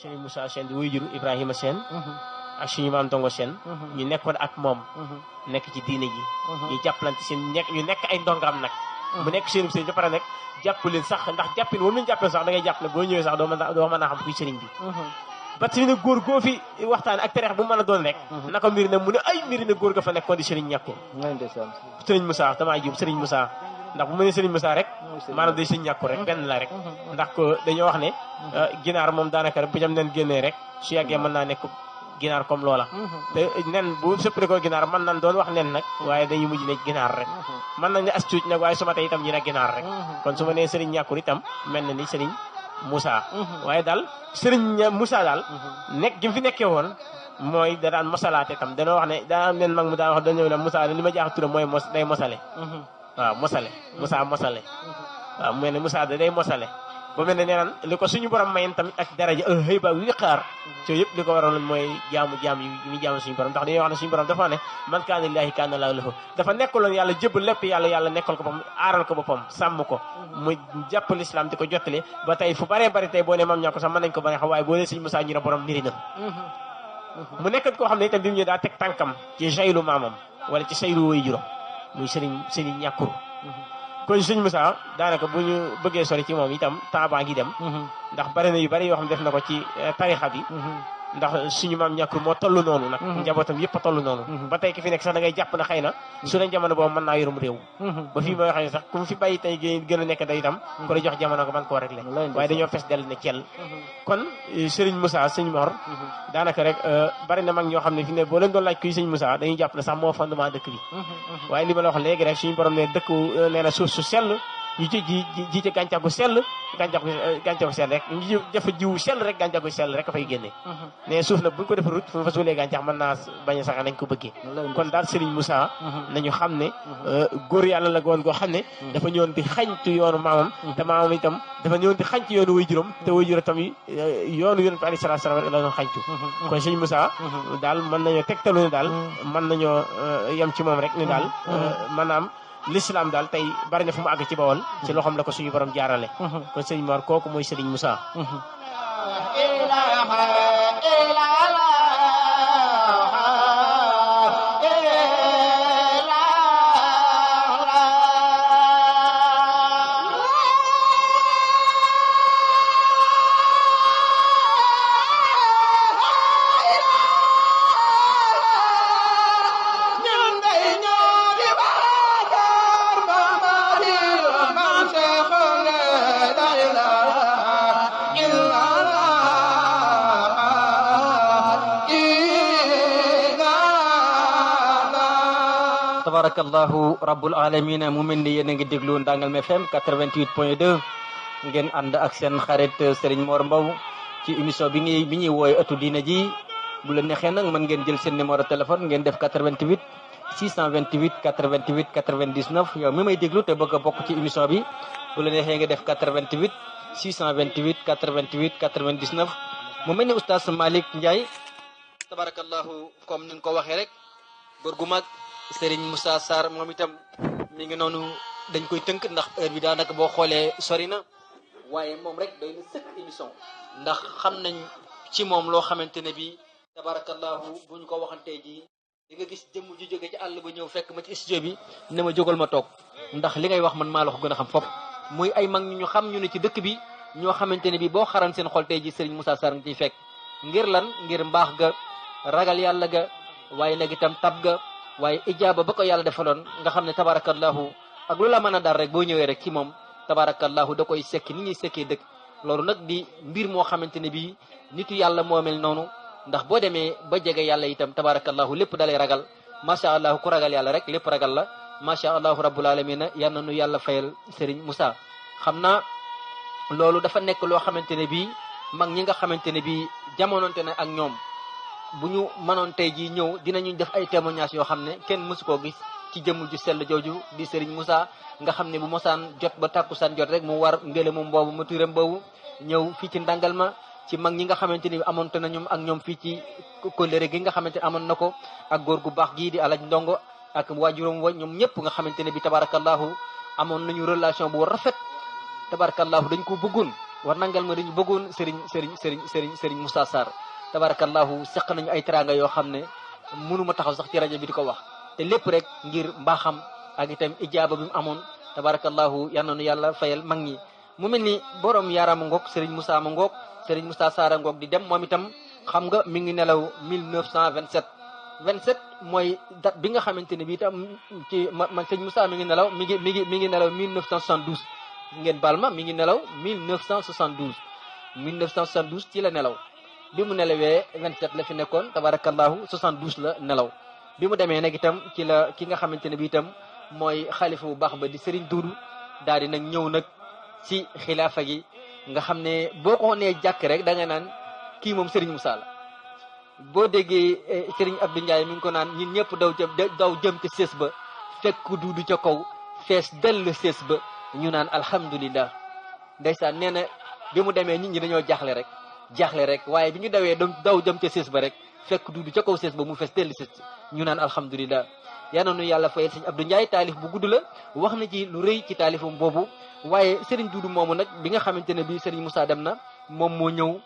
Serigne Moussa Sène di wuyjuru Ibrahima Sène ak suñu maam Dongo Sène ñu nekkoon ak moom nekk ci diine ji ñu jàppalante seen ñu nekk ay ndongam nag mu nekk seen sëriñ ba pare nag jàpp leen sax ndax jàppin moom lañu jàppee sax da ngay jàpp ne boo ñëwee sax doo mën a xam kuy sëriñ bi ba tamit nag góor goo fi waxtaan ak tereex bu mën a doon rek naka mbiri na mu ne ay mbiri na góor ga fa nekkoon di sëriñ ñàkku sëriñ Moussa damaa jub sëriñ Moussa ndax bu ma nee sëriñ Moussa rek maanaam day sëriñ ñàkku rek benn la rek ndax ko dañoo wax ne ginaar moom daanaka rek bu ñam nen génnee rek su yàggee mën naa nekk ginaar comme loola te nen bu sëppale ko ginaar mën nañ doon wax nen nag waaye dañuy mujj ne ginaar rek mën nañ ne as tuuti nag waaye su ma tey itam ñu ne ginaar rek kon su ma nee sëriñ ñàkkur itam mel na ni sëriñ Moussa waaye daal sëriñ Moussa daal nekk gi mu fi nekkee woon mooy da daan mosalaate itam danoo wax ne daa am leen mag mu daan wax dañoo ne Moussa li ma jaax turam mooy day mosale waaw mosale Moussa mosale waaw mu mel ne Moussa da day mosale ba mel ne nee naan li ko suñu borom mayen tamit ak daraja xëy ba wi xaar ci yëpp li ko waroon mooy jaam yi ñu jaamu suñu borom ndax dañuy wax ne suñu borom dafa ne man kaana lillaahi kaana llaahu lahu dafa nekkaloon yàlla jëbb lépp yàlla nekkal ko boppam aaral ko boppam sàmm ko muy jàpp l'islam di ko jottali ba tey fu baree bari tey boo ne mam ñaa ko sax mën nañ ko ba nga xam waaye boo ne suñu Moussa ñu ne borom niri na mu nekkat koo xam ne itam bi mu ñu daa teg tànkam ci saylu maamam wala ci saylu way juróom muy sëriñ ñàkkuru kon sëñ Moussa daanaka bu ñu bëggee sori ci moom itam temps baa ngi dem ndax bari na yu bari yoo xam ne def na ko ci tarixa bi ndax suñu maam ñàkkul moo toll noonu nag njabootam yëpp a toll noonu ba tey ki fi nekk sax da ngay jàpp na xëy na su leen jamono boobu mën naa yorum réew ba fii may waxee sax ku mu fi bàyyi tey gën a nekk day itam ku la jox jamono ko mën koo réglé waaye dañoo fes dell ne cell kon Serigne Moussa sëñ Mor daanaka rek bari na mag ñoo xam ne fi ne boo leen doon laaj kuy sëñ Moussa dañuy jàpp ne sax moo fondement dëkk bi waaye li ma la wax léegi rek suñu borom ne dëkk nee na suuf su sell ñu ci ji ci gàncax gu sell gàncax gu sell rek ñu dafa jiwu sell rek gàncax gu sell rek a fay génne mais suuf nag bu ñu ko defee route fu mu fa suulee gàncax mën naa bañ a sax nañ ko bëggee kon daal Serigne Moussa nañu xam ne góor yàlla la woon goo xam ne dafa ñëwoon di xañtu yoonu maamam te maamam itam dafa ñëwoon di xañtu yoonu way juróom te way juróom tam yoonu yonent bi alayhi salaatu salaam rek la doon xañtu kon Serigne Moussa daal mën nañoo tegtalu ne daal mën nañoo yem ci moom rek ni daal maanaam l'islam daal tey bari na fu mu àgg ci Bawol ci loxoom la ko suñu borom jaarale kon sëñ Mor kooku mooy Serigne Moussa tabarakallahu rabbul alamin mu mel ni yéen a ngi déglu Ndangalm FM 88.2 ngeen ànd ak seen xarit Serigne Mor Mbow ci émission bi ñuy wooye ëttu diine ji bu la neexee nag mën ngeen jël seen numéro téléphone ngeen def 88 628 88 99 yow mi may déglu te bëgg a bokk ci émission bi bu la neexee nga def 88 628 88 99 mu mel ni oustaz Malick Ndiaye tabarakallahu comme ni nga ko waxee rek góor gu mag Serigne Moussa Sarr moom itam mi ngi noonu dañ koy tënk ndax heure bi daanaka boo xoolee sori na waaye moom rek doy na sëkk émission ndax xam nañ ci moom loo xamante ne bi tabarakallahu bu ñu ko waxantee ji di nga gis jëmm ju jóge ci àll ba ñëw fekk ma ci studio bi ne ma jógal ma toog ndax li ngay wax man maa la ko gën a xam foofu muy ay mag ñu xam ñu ne ci dëkk bi ñoo xamante ne bi boo xaran seen xol tey ji Serigne Moussa Sarr nga ciy fekk ngir lan ngir mbaax ga ragal yàlla ga waaye nag itam tab ga waaye ijaaba ba ko yàlla defaloon nga xam ne tabarakallahu ak lu la mën a dar rek boo ñëwee rek ci moom tabarakallahu da koy sekki ni ñuy sekkee dëkk loolu nag di mbir moo xamante ne bii nitu yàlla moo mel noonu ndax boo demee ba jege yàlla itam tabarakallahu lépp dalay ragal macha allah ku ragal yàlla rek lépp ragal la macha allah rabbul alamin yal na nu yàlla fayal Serigne Moussa xam naa loolu dafa nekk loo xamante ne bii mag ñi nga xamante ne bii jamononte na ak ñoom bu ñu mënoon tey jii ñëw dinañu def ay témoignages yoo xam ne kenn mësu koo gis ci jëmm ju sell jooju di Serigne Moussa nga xam ne bu mosaan jot ba tàkkusaan jot rek mu war ngëlamam boobu maturam boobu ñëw fii ci Ndangalma ci mag ñi nga xamante ni amoonte na ñoom ak ñoom fii ci kóllëre gi nga xamante ne amoon na ko ak góor gu baax gii di Alaj Ndongo ak waajuram wa ñoom ñëpp nga xamante ne bi tabarakallahu amoon nañu relation bu rafet tabarakallahu dañ ko bëggoon war nangal ma dañu bëggoon Serigne Moussa Sarr tabarakallahu seq nañu ay teranga yoo xam ne mënuma taxaw sax ci rajo bi di ko wax te lépp rek ngir mbaaxam ak itam ijaaba bi mu amoon tabarakallahu yal na nu yàlla fayal mag ñi mu mel ni borom yaarama ngoog Serigne Moussa ma ngoog Serigne Moussa Sarr ngoog di dem moom itam xam nga mi ngi nelaw 1927 27 mooy date bi nga xamante ne bii itam ci man Serigne Moussa mi ngi nelaw mi ngi nelaw 1972 ngeen baal ma mi ngi nelaw 1972 ci la nelaw bi mu nelawee 27 la fi nekkoon tabarakallahu 72 la nelaw bi mu demee nag itam ci la ki nga xamante ne bii itam mooy xalifa bu baax ba di Serigne Doudou daal di nag ñëw nag ci xilaafa gi nga xam ne boo ko nee jàkk rek da nga naan kii moom Serigne Moussa la boo déggee Serigne Abdou Ndiaye mi ngi ko naan ñun ñëpp daw jëm ci sées ba fekk Doudou ca kaw fees dell sées ba ñu naan alhamdulillah ndeysaan nee na bi mu demee nit ñi dañoo jaaxle rek waaye bi ñu daw jëm ca sées ba rek fekk Doudou ca kaw sées ba mu fees dell sées ñu naan alhamdulillah yaa noonu yàlla fayal Serigne Abdou Ndiaye taalif bu gudd la wax na ci lu rëy ci taalifam boobu waaye Serigne Doudou moomu nag bi nga xamante ne bii Serigne Moussa dem na moom moo ñëw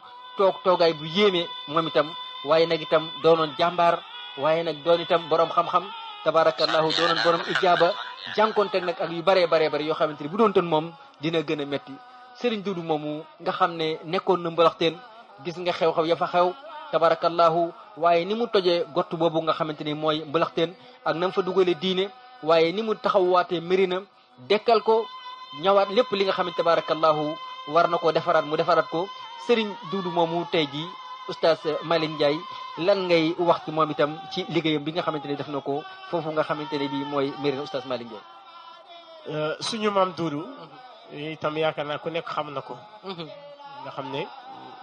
toogaay bu yéeme moom itam waaye nag itam doonoon jàmbaar waaye nag doon itam borom xam-xam tabarakallahu doonoon borom ijaaba jànkoonteeg nag ak yu baree yoo xamante ni bu doon toon moom dina gën a metti Serigne Doudou moomu nga xam ne nekkoon na mbalaxteen gis nga xew-xew ya fa xew tabarakallahu waaye ni mu tojee gott boobu nga xamante ni mooy mbalaxteen ak na mu fa dugalee diine waaye ni mu taxawaatee Mérina dekkal ko ñëwaat lépp li nga xamante tabarakallahu war na ko defaraat mu defaraat ko Serigne Doudou moomu tey jii oustaz Malick Ndiaye lan ngay wax ci moom itam ci liggéeyam bi nga xamante ne def na ko foofu nga xamante ne bii mooy Mérina oustaz Malick Ndiaye. suñu maam Doudou itam yaakaar naa ku nekk xam na ko. nga xam ne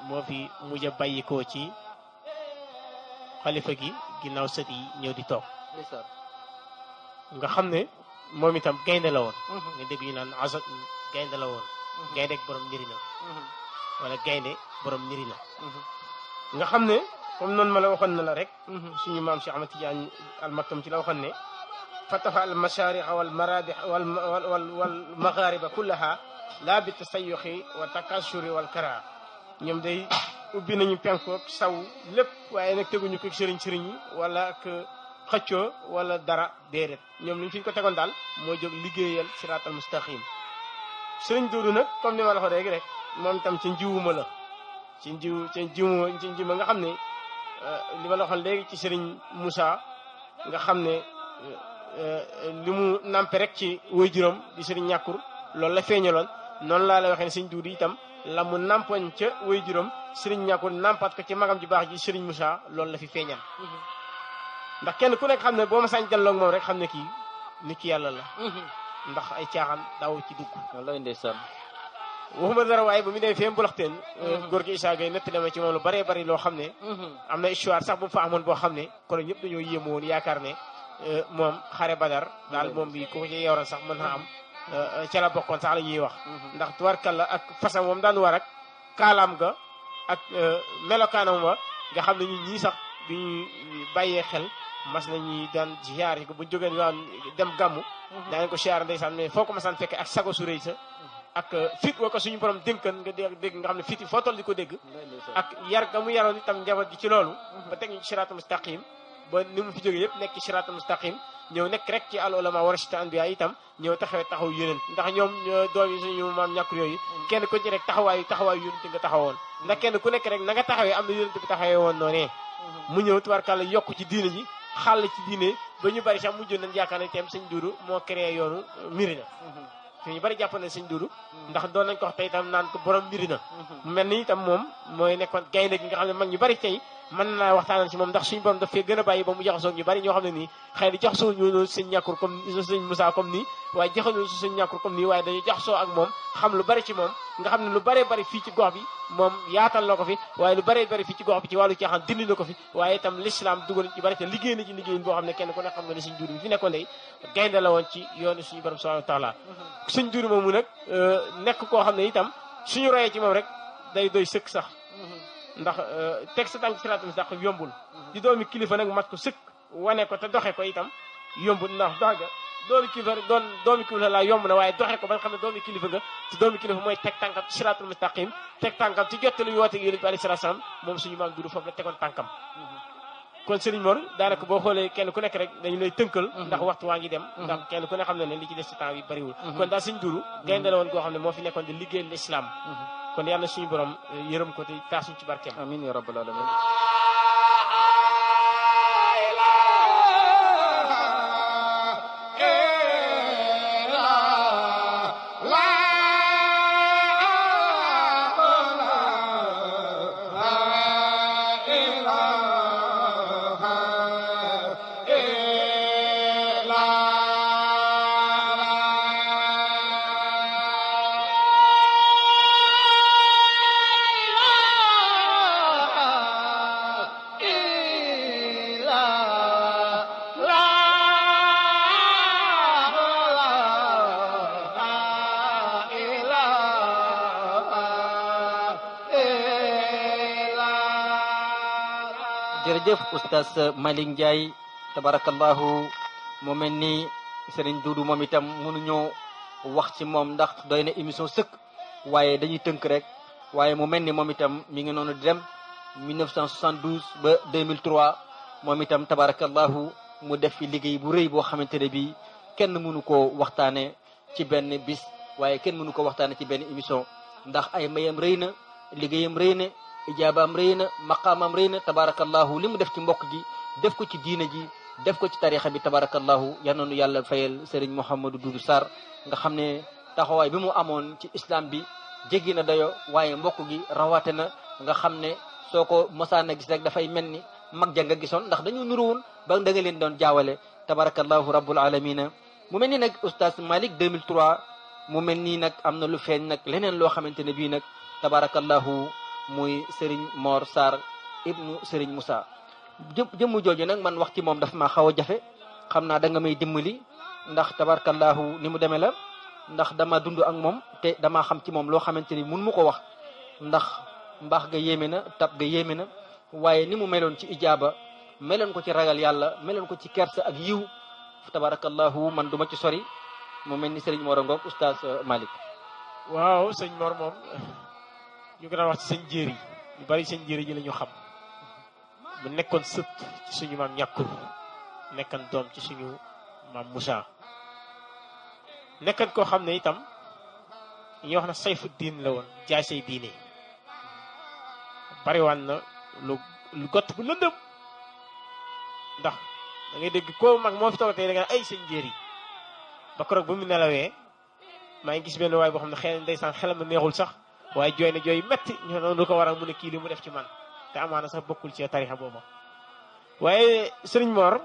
moo fi mujj a bàyyikoo ci xalifa gi ginnaaw sët yi ñëw di toog. nga xam ne moom itam gaynde la woon. nga dégg ñu naan azot gaynde la woon. gaynde ak borom Mérina. wala gaynde borom Mérina. nga xam ne comme noonu ma la waxoon na la rek suñu maam Cheikh Ahmad Tidiane al Maktoum ci la waxoon ne fataha al mashariqa wal maradih wal maghariba kullaha la bi tasayuxi wa takasuri wal kara ñoom day ubbi nañu penku ak saw lépp waaye nag teguñu ko sëriñ yi wala ak xëccoo wala dara déedéet ñoom liñ fi ñu ko tegoon daal moo jóg liggéeyal siratal mustaqim Serigne Doudou nag comme ni ma la ko léegi rek moom tam ci njiwuma la ci njiw ma nga xam ne li ma la waxoon léegi ci Serigne Moussa nga xam ne li mu nampe rek ci waajuram di Serigne ñàkkur loolu la feeñaloon noonu laa lay waxee ne Serigne Doudou itam la mu nampoñ ca waajuram Serigne ñàkkur nampat ko ci magam ji baax ji Serigne Moussa loolu la fi feeñal ndax kenn ku nekk xam ne boo ma sañ jàlloog moom rek xam ne kii nit ki yàlla la ndax ay caaxaan daaw ci dugg wallaay ndeysaan waxuma dara waaye ba mu demee fee mbulaxteen góor gi Issa Gueye netti dama ci moom lu bëree bëri loo xam ne am na histoire sax bu mu fa amoon boo xam ne kon ñëpp dañoo yéemu woon yaakaar ne moom xare Badar daal moom bi ku ko ci yowral sax mën naa am ca la bokkoon sax la ñuy wax ndax tubarkalla ak façon moom daan war ak kaalaam ga ak melokaanam wa nga xam ne ñun ñii sax bi ñuy bàyyee xel mas nañuy daan ziyaar ko bu ñu jógee waan dem gàmmu daañu ko ziyaar ndeysaan mais foo ko masaan fekke ak sago su rëy sa ak fit woo ko suñu borom dénkan nga dégg nga xam ne fit yi foo toll di ko dégg ak yar ga mu yaroon itam njaboot gi ci loolu ba teg ñu ci siraatul mustaqim ba ni mu fi jógee yëpp nekk ci siraatul mustaqim ñëw nekk rek ci al ulama warasata anbiya itam ñëw taxaw yonent ndax ñoom doom yi suñu maam ñàkkur yooyu kenn ku ci rek taxawaayu yonent nga taxawoon ndax kenn ku nekk rek na nga taxawee am na yonent bi taxawee woon noonee mu ñëw tubaarkàlla yokk ci diine ji xàll ci diine ba ñu bari sax mujjoon nañ yaakaar ne itam Serigne Doudou moo créé yoonu Mérina te ñu bari jàpp ne Serigne Doudou ndax doon nañ ko wax tey itam naan ko borom Mérina mu mel ni itam moom mooy nekkoon gaynde gi nga xam ne mag ñu bari tey mën naa waxtaanal ci moom ndax suñu borom daf fee gën a bàyyi ba mu jaxasoo ñu bari ñoo xam ne nii xëy na jaxasoo ñu Serigne ñàkkur comme Serigne Moussa comme nii waaye jaxasoo Serigne ñàkkur comme nii waaye dañu jaxasoo ak moom xam lu bari ci moom nga xam ne lu baree bari fii ci gox bi moom yaatal na ko fi waaye lu baree bari fii ci gox bi ci wàllu caaxaan dindi na ko fi waaye itam l'islam dugal ci bari te liggéey na ci liggéey boo xam ne kenn ku ne xam nga ne Serigne Doudou bi fi nekkoon day gaynde la woon ci yoonu suñu borom subhanahu wa taala Serigne Doudou moomu nag nekk koo xam ne itam suñu royee ci moom rek day doy sëkk sax ndax teg sa tànk siraatal mustaqim yombul di doomi kilifa nag mat ko sëkk wane ko te doxe ko itam yombul ndax dox ga doomi kilifa doon doomi kilifa la yomb na waaye doxee ko ba nga xam ne doomi kilifa nga te doomi kilifa mooy teg tànkam ci siraatul mustaqim teg tànkam ci jottali woote gi yonent bi alayhi salaatu salaam moom suñu maam Dudu foofu la tegoon tànkam kon Serigne Mor daanaka boo xoolee kenn ku nekk rek dañu lay tënkal ndax waxtu waa ngi dem ndax kenn ku ne xam ne li ci des ci temps bi bariwul kon daal Serigne Dudu gaynde la woon goo xam ne moo fi nekkoon di liggéeyal l'islam kon yàlla suñu borom yërëm ko te taasuñ ci barkeem amiin ya rabbal alamin jërëjëf oustaz Malick Ndiaye tabarakallahu mu mel ni Serigne Dudu moom itam mënuñoo wax ci moom ndax doy na émission sëkk waaye dañuy tënk rek waaye mu mel ni moom itam mi ngi noonu di dem 1972 ba 2003 moom itam tabarakallahu mu def fi liggéey bu rëy boo xamante ne bii kenn mënu koo waxtaane ci benn bis waaye kenn mënu ko waxtaane ci benn émission ndax ay mayam rëy na liggéeyam rëy na ijaabaam rëy na maqaamam rëy na tabarakallahu li mu def ci mbokk gi def ko ci diina ji def ko ci tarixa bi tabarakallahu yal noonu yàlla fayal Serigne Mouhamadou Doudou Sarr nga xam ne taxawaay bi mu amoon ci islam bi jéggi na dayo waaye mbokk gi rawaate na nga xam ne soo ko mosaan a gis rek dafay mel ni mag ja nga gisoon ndax dañu nuru woon ba da nga leen doon jaawale tabarakallahu rabbul alamina mu mel ni nag oustaz Malick 2003 mu mel nii nag am na lu feeñ nag leneen loo xamante ne bii nag tabarakallahu muy Serigne Mor Sarr ibnu Serigne Moussa jëmm jooju nag man wax ci moom dafa maa xaw a jafe xam naa da nga may dimbali ndax tabarakallahu ni mu demee la ndax dama dund ak moom te damaa xam ci moom loo xamante ni mun mu ko wax ndax mbaax ga yéeme na tab ga yéeme na waaye ni mu meloon ci ijaaba meloon ko ci ragal yàlla meloon ko ci kersa ak yiw tabarakallahu man duma ci sori mu mel ni Serigne Mor a ngoog oustaz Malick waaw sëñ Mor moom ñu ko daan wax ci sëñ jéeri ñu bari sëñ jéeri ji la ñu xam mu nekkoon sët ci suñu maam ñàkkul nekkan doom ci suñu maam Moussa nekkan koo xam ne itam ñuy wax na sayfu diin la woon jaay say diine bariwaan na lu gott bu lëndëm ndax da ngay dégg koo mag moo fi toog tey da nga ay sëñ jéeri ba keroog ba mu nelawee maa ngi gis benn waay boo xam ne xëy na ndeysaan xelam neexul sax waaye jooy na jooy metti ñu ne lu ko waral mu ne kii li mu def ci man te amaana sax bokkul ci tarixa booba waaye Serigne Mor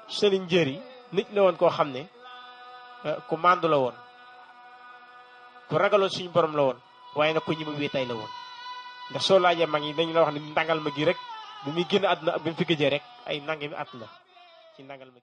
Serigne Jéeri nit la woon koo xam ne ku màndu la woon ku ragaloon suñu borom la woon waaye nag ku ñi ma wéetaay la woon ndax soo laajee mag yi dañu la wax ne ndangal ma gi rek bi muy génn àdduna bi mu fi gëjee rek ay nangami at la ci ndangal ma